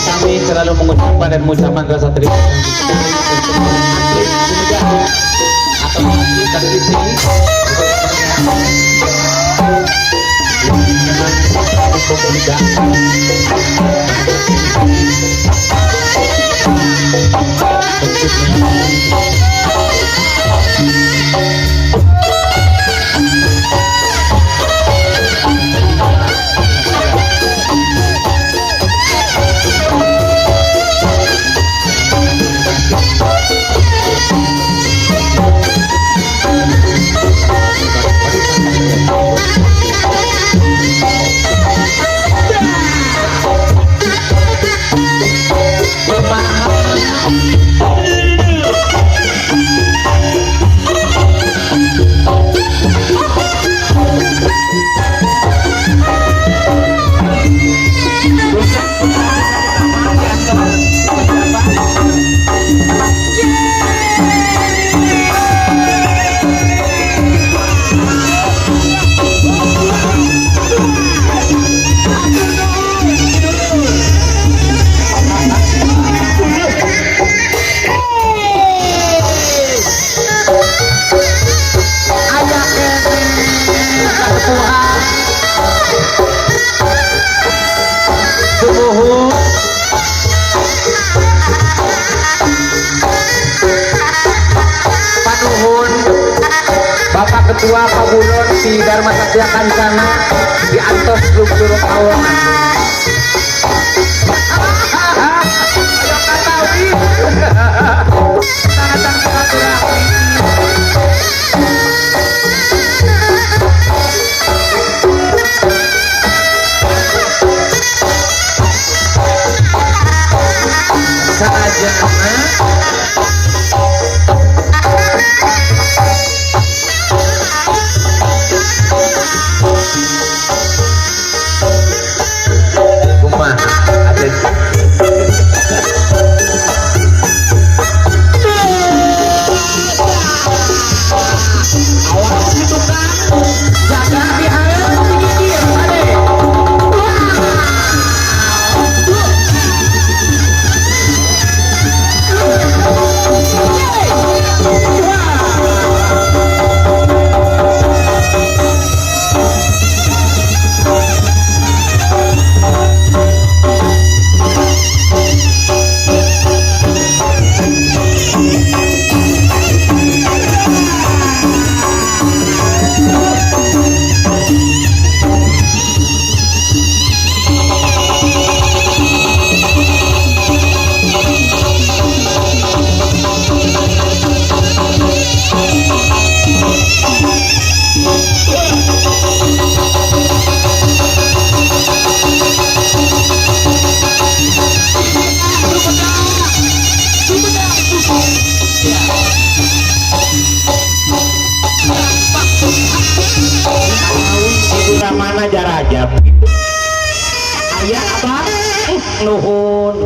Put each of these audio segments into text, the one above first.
Kami selalu mengucapkan dan mengucapkan rasa terima kasih untuk atlet Sumedang atau atlet tradisi memang cukup mudah. Aya keneh kasepuhan. Sumuhun. Panuhun Bapak Ketua Paburon di Dharma Satya Kancana di antos lungsuruk awongan. Ayo katawi. Sangat silaturahmi. Sajana kumaha ada. Awas itu kan jaga di hareup dikikir ade. Ibu Ramana Jarajab gitu. Aya apa? Nuhun.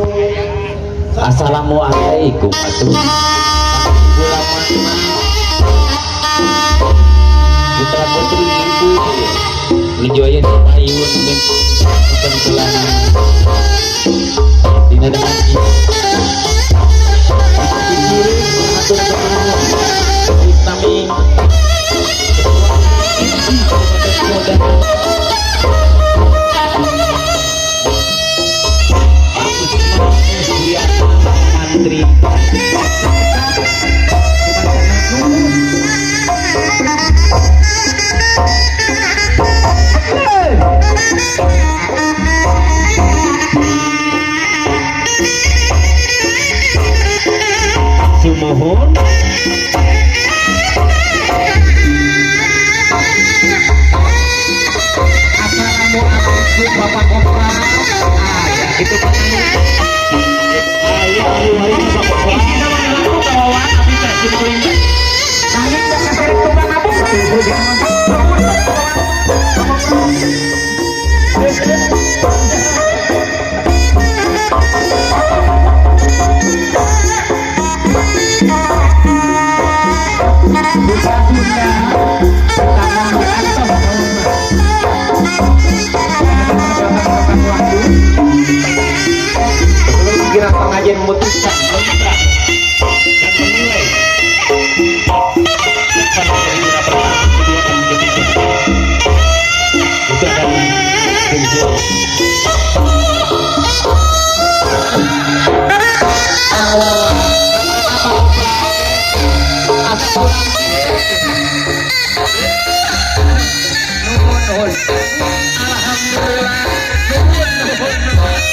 Assalamualaikum atuh. Ibu Ramana. Putra putri ibu Wijaya di payun dan kelana. Dina dengan dikirim atur nami Mantri. Sumuhun. Assalamualaikum Bapak Kopral. Ah, ya itu Pak. Ayo, ayo, ayo, Bapak Kopral. Isina mah aku kawawan abdi teh simkuring teh. Nanging teh kaserik tukang abung. Buka Sunda, pertama di Antos. Waktu. Kemudian memutuskan, meminta dan menilai siapa menjadi juara pertama, kedua, dan ketiga. Itu akan visual. Nuhun, nuhun. Alhamdulillah. Nuhun, nuhun, nuhun.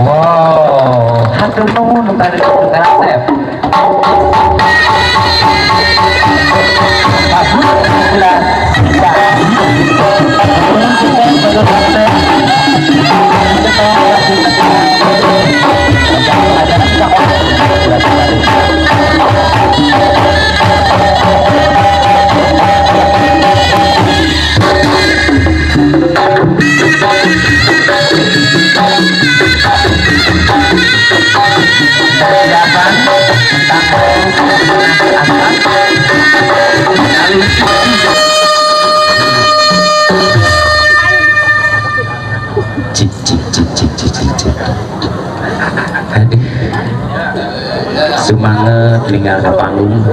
Wow, hatur nuhun nu tadi karakter. Bagus, Cik cik cik cik cik cik cik. Aduh. Semangat tinggal ke panggung.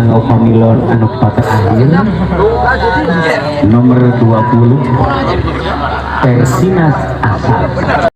Kanggo pamilon anu terakhir nomor 20 Persinas Asal.